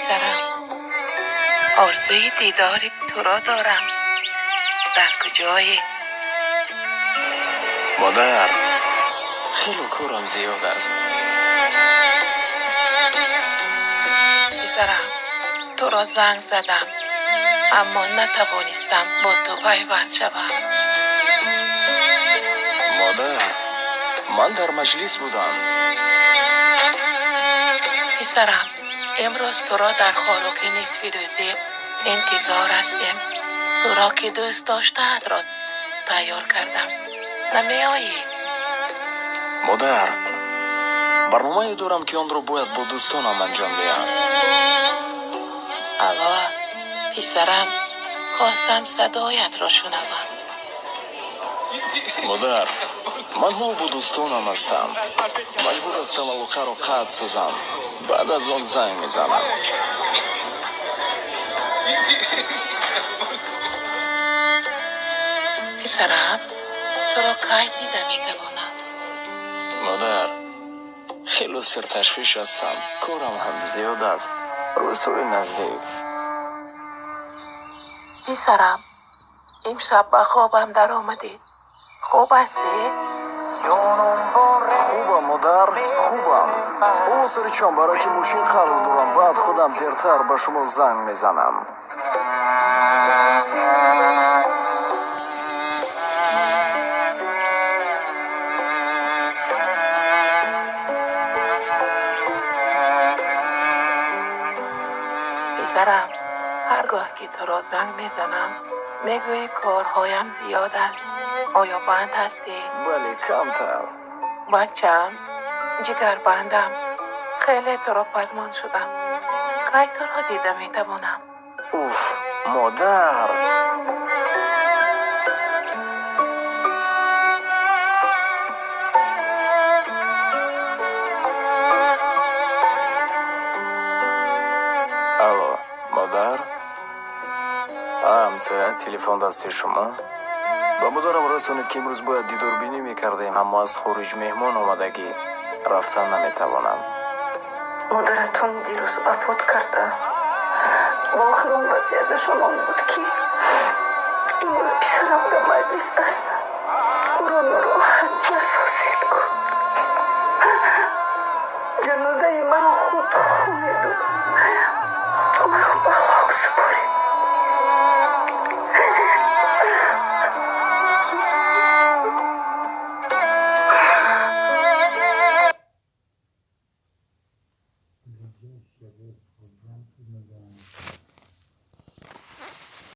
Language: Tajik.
Писарам, орзуи дидори туро дорам. Дар куҷоӣ? Модар, хеле корам зиёд аст. Писарам, туро занг задам, аммо натавонистам бо ту пайваст шавам. Модар, ман дар маҷлис будам. Писарам, имрӯз туро дар хӯроки нисфирӯзӣ интизор ҳастем. Хӯроки дӯст доштаатро тайёр кардам. Намеоӣ? Модар, барномае дорам, ки онро бояд бо дӯстонам анҷом диҳам. Алло, писарам, хостам садоятро шунавам. Модар, ман ҳоло бо дӯстонам ҳастам. Маҷбур ҳастам алоқаро қатъ созам. Баъд аз он занг мезанам. Писарам, туро кай дида метавонам? Модар, хеле сирташвиш ҳастам. Корам ҳам зиёд аст. Рӯзҳои наздик. Писарам, имшаб ба хобам даромадӣ. Хуб ҳастӣ? Хубам, модар, хубам. Ҳоло сари чом барои ки мошин қарор дорам, баъд худам дертар ба шумо занг мезанам. Писарам, ҳар гоҳ ки туро занг мезанам, мегӯӣ корҳоям зиёд аст. Оё банд ҳастӣ? Бале, камтар. Бачаам, ҷигарбандам, хеле туро пазмон шудам. Кай туро дида метавонам? Уф, модар! Алло, модар? Ҳамсоя, телефон дасти шумо? Ба модарам расонед, ки имрӯз бояд дидорбинӣ мекардем, аммо аз хориҷ меҳмон омадагӣ. Рафтан наметавонам. Модаратон дирӯз вафот карда. Ва охирон васияташон он буд, ки имрӯз писарам дар маҷлис аст. Ӯро нороҳат насозед, гуфт. Ҷанозаи маро худ хонеду маро ба хок супоред.